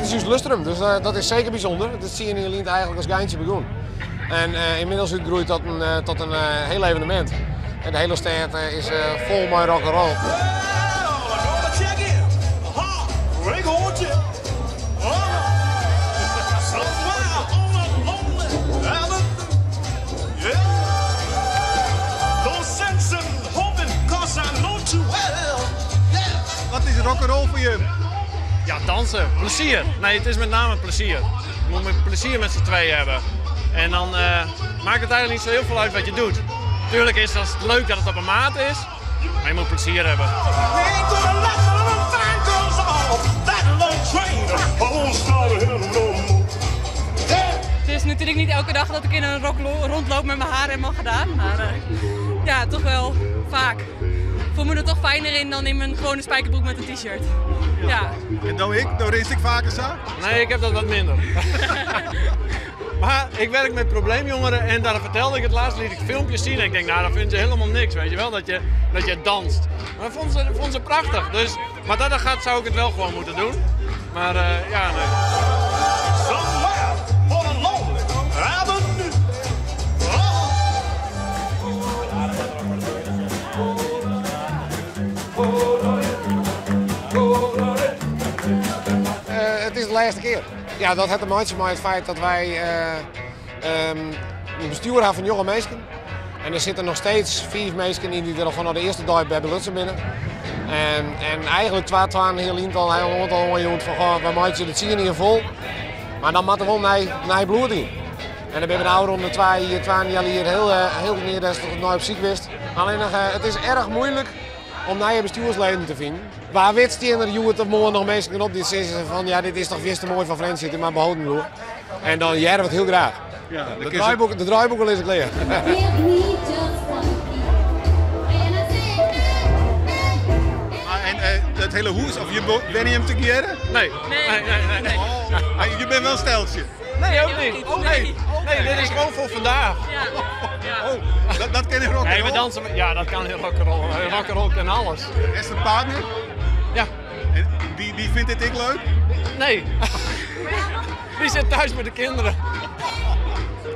Dit is ús lustrum, dus dat is seker bysûnder. It is 10 jier lyn eigentlik as geintsje begûn. En ynmiddels útgroeid tot in hiel evenemint. En de hiele stêd is fol mei rock'n'roll. Wat is rock'n'roll foar jim? Ja, dansen. Plezier. Nee, het is met name plezier. Je moet plezier met z'n tweeën hebben. En dan maakt het eigenlijk niet zo heel veel uit wat je doet. Tuurlijk is het leuk dat het op een maat is, maar je moet plezier hebben. Het is natuurlijk niet elke dag dat ik in een rok rondloop met mijn haar helemaal gedaan, maar ja, toch wel vaak. Ik voel me er toch fijner in dan in mijn gewone spijkerbroek met een t-shirt. Ja. En dan ik? Dan race ik vaker zo? Nee, ik heb dat wat minder. Maar ik werk met probleemjongeren en daar vertelde ik het laatst, liet ik filmpjes zien en ik denk, nou, dat vinden ze helemaal niks, weet je wel, dat je danst. Maar dat vonden ze prachtig, dus, maar dat gaat, zou ik het wel gewoon moeten doen. Maar ja, nee. Het is de laatste keer. Ja, dat heeft te maken met het feit dat wij een bestuur hebben van jonge mensen. En er zitten nog steeds 5 mensen in die er al vanaf de eerste dag bij belutsen binnen. En eigenlijk twaalf heel in al heel aantal jongens van goh, we maken het zien hier vol. Maar dan moet er wel naar bloed in. En dan ben we nou rond de 2 jaar hier heel neer dat het nooit op ziek wist. Alleen nog, het is erg moeilijk om nieuwe bestuursleden te vinden. Waar weet die er joert of morgen nog mensen op die zeggen van ja, dit is toch weer te mooi van Friends maar behouden bloed. En dan jaren we het heel graag. Ja, De draaiboek al is ik leer. En het hele hoes, of je ben je hem te keren? Nee. Nee. Nee, nee, nee. Oh, maar je bent wel een steltje. Nee, ook niet. Oh, nee. Nee, dit is gewoon voor vandaag. Ja. Ja. Oh, dat ken in rock'n'roll? Nee, we dansen met, ja, dat kan in rock'n'roll. Rock'n'roll kan alles. Is het een partner? Ja. En die vindt dit ik leuk? Nee. Die zit thuis met de kinderen.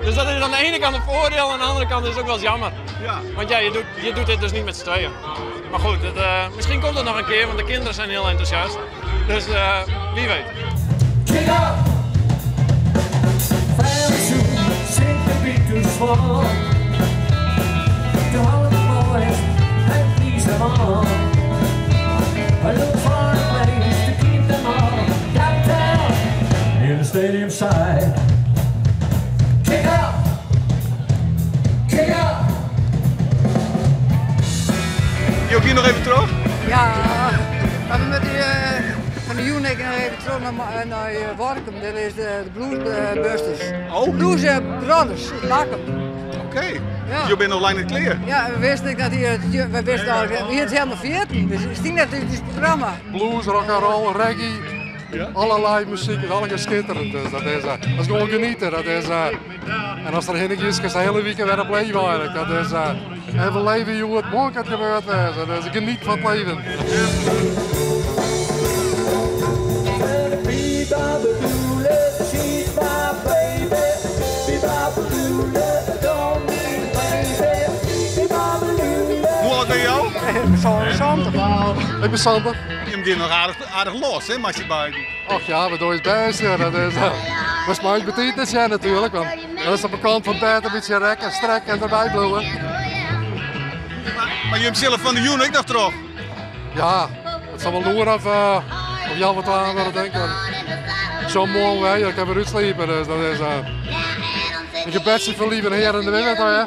Dus dat is aan de ene kant een voordeel en aan de andere kant is het ook wel eens jammer. Ja. Want ja, je doet dit dus niet met z'n tweeën. Maar goed, misschien komt het nog een keer, want de kinderen zijn heel enthousiast. Dus wie weet. Kick up! To all the boys and please them all. I look for a place to keep them all downtown near the stadium side. Kick up! Kick up! Je hier nog even terug? Ja, maar we met die van de Unix nog even terug naar Workum. Dat is de Blues Busters. Oh. Blues Brothers in Makkum. Oké. Ja. Dus je bent nog lang niet klaar? Ja, we wisten niet dat hier, we wisten eigenlijk, hier is helemaal 14. We zien dat in het programma. Blues, rock'n'roll, reggae, Ja? allerlei muziek, is allemaal schitterend. Dus dat is gewoon genieten. Dat is, en als er heen is, is de hele weekend weer op leven eigenlijk. Dat is, even leven hoe het morgen gebeurt. Dat is geniet van het leven. Hoe oud ben je al? Sander. Ik ben Sander. Je hebt hier nog aardig los, hè, Marcie Biden? Ach ja, we doen het best. Ja, dat is, maar smaakt betekent het ja natuurlijk, want dat is op de kant van tijd een beetje rekken en strekken en erbij bloeien. Maar je hebt zelf van de Joen, ik dacht toch? Ja, het zal wel loeren of Jan wat aan willen denken. Zo'n mooi weer, ik heb er uitsliepen, dus dat is een gebedje voor lieve heer in de wereld, hè.